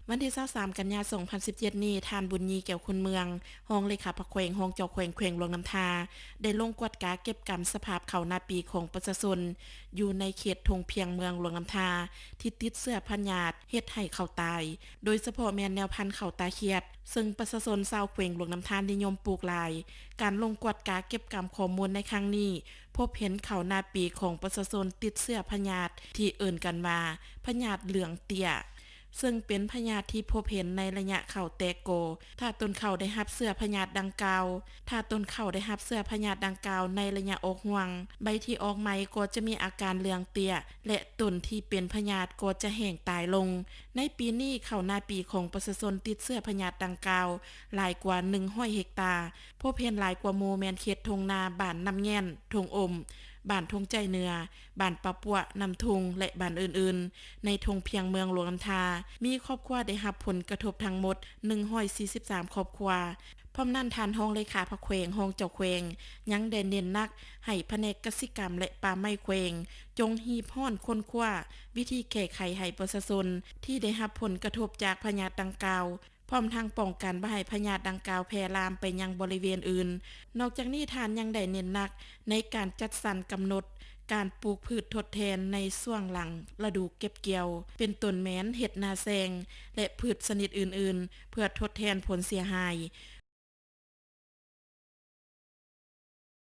ວັນທີຊາວສາມ ກັນຍາ ສອງພັນສິບເຈັດນີ້ ທ່ານ ບຸນຢີ ແກ້ວຂຸນເມືອງ ຮອງເລຂາພັກແຂວງ ຮອງເຈົ້າແຂວງແຂວງຫຼວງນ້ຳທາ ໄດ້ລົງກວດກາເກັບກຳສະພາບເຂົ້ານາປີຂອງປະຊາຊົນ ຢູ່ໃນເຂດທົ່ງພຽງເມືອງຫຼວງນ້ຳທາ ທີ່ຕິດເຊື້ອພະຍາດເຮັດໃຫ້ເຂົ້າຕາຍ, ໂດຍສະເພາະແມ່ນແນວພັນເຂົ້າຕາຂຽດ ເຊິ່ງປະຊາຊົນຊາວແຂວງຫຼວງນ້ຳທານິຍົມປູກຫຼາຍ. ການລົງກວດກາເກັບກຳຂໍ້ມູນໃນຄັ້ງນີ້ ພົບເຫັນເຂົ້ານາປີຂອງປະຊາຊົນຕິດເຊື້ອພະຍາດທີ່ເອີ້ນກັນວ່າ ພະຍາດເຫຼືອງເຕ້ຍ ເຊິ່ງເປັນພະຍາດທີ່ພົບເຫັນໃນໄລຍະເຂົ້າແຕກກໍ ຖ້າຕົ້ນເຂົ້າໄດ້ຮັບເຊື້ອພະຍາດດັ່ງກ່າວ ຖ້າຕົ້ນເຂົ້າໄດ້ຮັບເຊື້ອພະຍາດດັ່ງກ່າວໃນໄລຍະອອກຮວງ, ໃບທີ່ອອກໃໝ່ກໍຈະມີອາການເຫຼືອງເຕ້ຍ ແລະ ຕົ້ນທີ່ເປັນພະຍາດກໍຈະແຫ້ງຕາຍລົງ. ໃນປີນີ້ ເຂົ້ານາປີຂອງປະຊາຊົນຕິດເຊື້ອພະຍາດດັ່ງກ່າວຫຼາຍກວ່າໜຶ່ງຮ້ອຍເຮັກຕາ, ພົບເຫັນຫຼາຍກວ່າໝູ່ແມ່ນເຂດທົ່ງນາບ້ານນ້ຳແງ່ນ, ທົ່ງອົມ, ບ້ານທົ່ງໃຈເໜືອ, ບ້ານປ່າປົວ, ນ້ຳທຸ່ງ ແລະ ບ້ານອື່ນໆ ໃນທົ່ງພຽງເມືອງຫຼວງນ້ຳທາ ມີຄອບຄົວໄດ້ຮັບຜົນກະທົບທັງໝົດໜຶ່ງຮ້ອຍສີ່ສິບສາມຄອບຄົວ. ພ້ອມນັ້ນ ທ່ານຮອງເລຂາພັກແຂວງ ຮອງເຈົ້າແຂວງ ຍັງໄດ້ເນັ້ນໜັກໃຫ້ພະແນກກະສິກຳ ແລະ ປ່າໄມ້ແຂວງ ຈົ່ງຮີບຮ້ອນຄົ້ນຄວ້າວິທີແກ້ໄຂໃຫ້ປະຊາຊົນທີ່ໄດ້ຮັບຜົນກະທົບຈາກພະຍາດດັ່ງກ່າວ ພ້ອມທັງປ້ອງກັນບໍ່ໃຫ້ພະຍາດດັ່ງກ່າວແຜ່ລາມໄປຍັງບໍລິເວນອື່ນ. ນອກຈາກນີ້ ທ່ານຍັງໄດ້ເນັ້ນໜັກໃນການຈັດສັນກຳນົດການປູກພືດທົດແທນໃນຊ່ວງຫຼັງລະດູເກັບກ່ຽວ ເປັນຕົ້ນແມ່ນເຫັດນາແຊງ ແລະ ພືດຊະນິດອື່ນໆ ເພື່ອທົດແທນຜົນເສຍຫາຍ